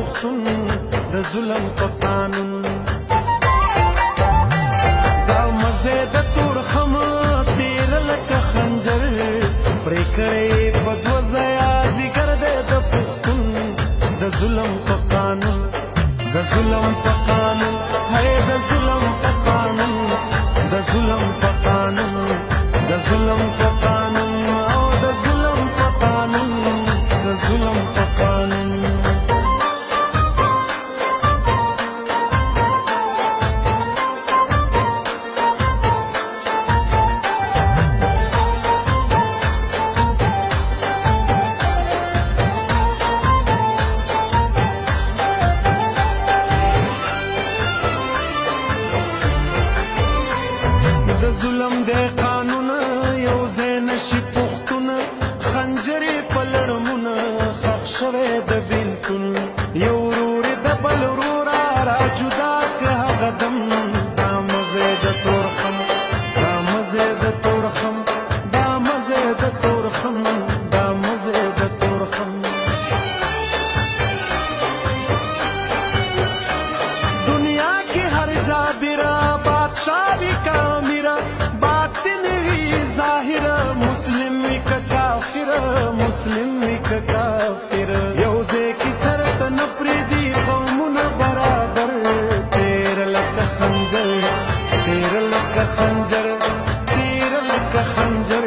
پښتون د ظلم په قانون. دا مزه د تورخم تیر لکه خنجر، پرې کړی په دوه ځایه ځیګر دی د پښتون د ظلم په قانون، د ظلم په قانون، هی د ظلم په قانون، د ظلم په قانون، د ظلم په قانون، او د ظلم په قانون، د ظلم په قانون. د ظلم دی قانون یو ځای نشي پښتون، خنجرې په لړمونه ښخ شوی د بیلتون. یو ورور د بل وروره را جدا که هغه دم، دا مزه د تورخم، دا مزه د تورخم، دا مزه د تورخم، دا مزه د تورخم. دنیا کې هر جابره بادشاه وي کامیره، باطن وي ظاهر، مسلم وي که کافر، مسلم وي که کافر. یو ځای کې چرته نه پرېږدي قومونه برابر، تیر لکه خنجر، تیر لکه خنجر، تیر لکه خنجر،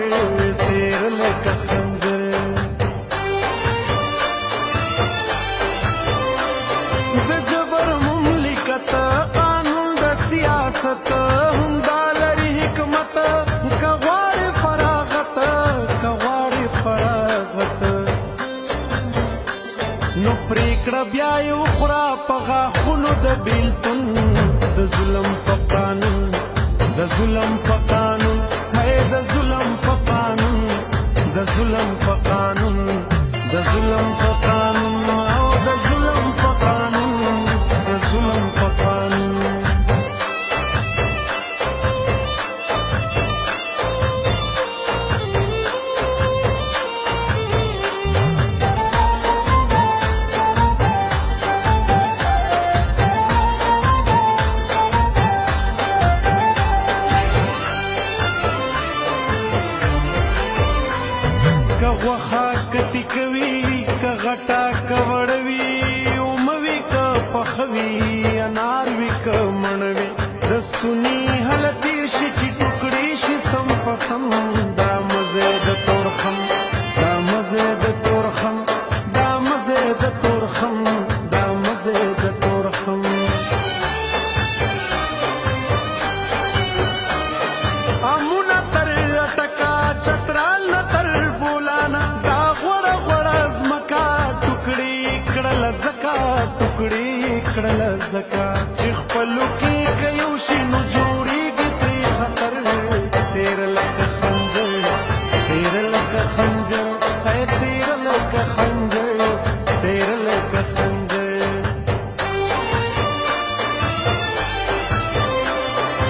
تیر لکه خنجر. د جبر مملکت قانون د سیاست، هم دا لري حکمت، که غواړې فراغت، که غواړې فراغت. نو پرېکړه بیا یې وخوره په غاښونو د بیلتون، د ظلم په قانون، د ظلم په قانون، هی د ظلم په قانون، د ظلم په قانون، د ظلم په قانون، او د ظلم په قانون، د ظلم په قانون. که غوښه کتي کوي، که غټه که وړه وي، اومه وي که پخه وي، انار وي که مڼه وي، د ستوني هله تېر شي چې ټوکړې شي سم په سم. دا مزه د تورخم، دا مزه د تورخم، دا مزه د تورخم، دا مزه د تورخم. امونه تر اټکا چترال نه تر بولانا، دا غوړه غوړه ځمکه ټوکړې کړله ځکه، ټوکړې کړله ځکه چې خپلو کې که یو شي نو جوړېږي ترې خطر. تیر لکه خنجر، تیر لکه خنجر، ای تیر لکه خنجر، تیر لکه خنجر.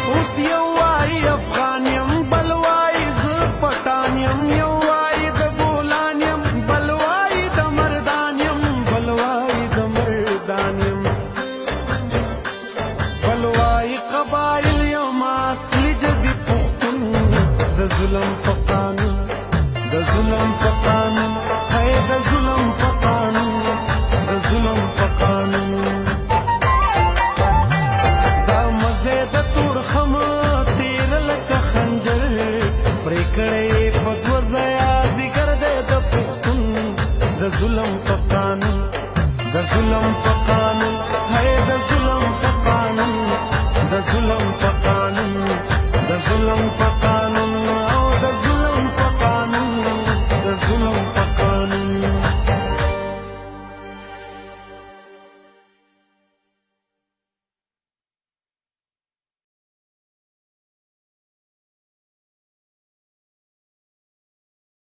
اوس یو وایي افغان یم، بل وایي زه پټان یم، یو وایي د بولان یم، بل وایي د مردان یم، بل وایي د مردان یم، بل وایي قبایل یم، اصلي جدي پښتون. د ظلم په قانون، د ظلم په قانون، هی د ظلم په قانون، د ظلم په قانون. دا مزه د تورخم تیر لکه خنجر، پرې کړی په دوه ځایه ځیګر دی د پښتون د ظلم په قانون، د ظلم په قانون، هی د ظلم په قانون، د ظلم په قانون، د ظلم په قانون، او د ظلم په قانون، د ظلم په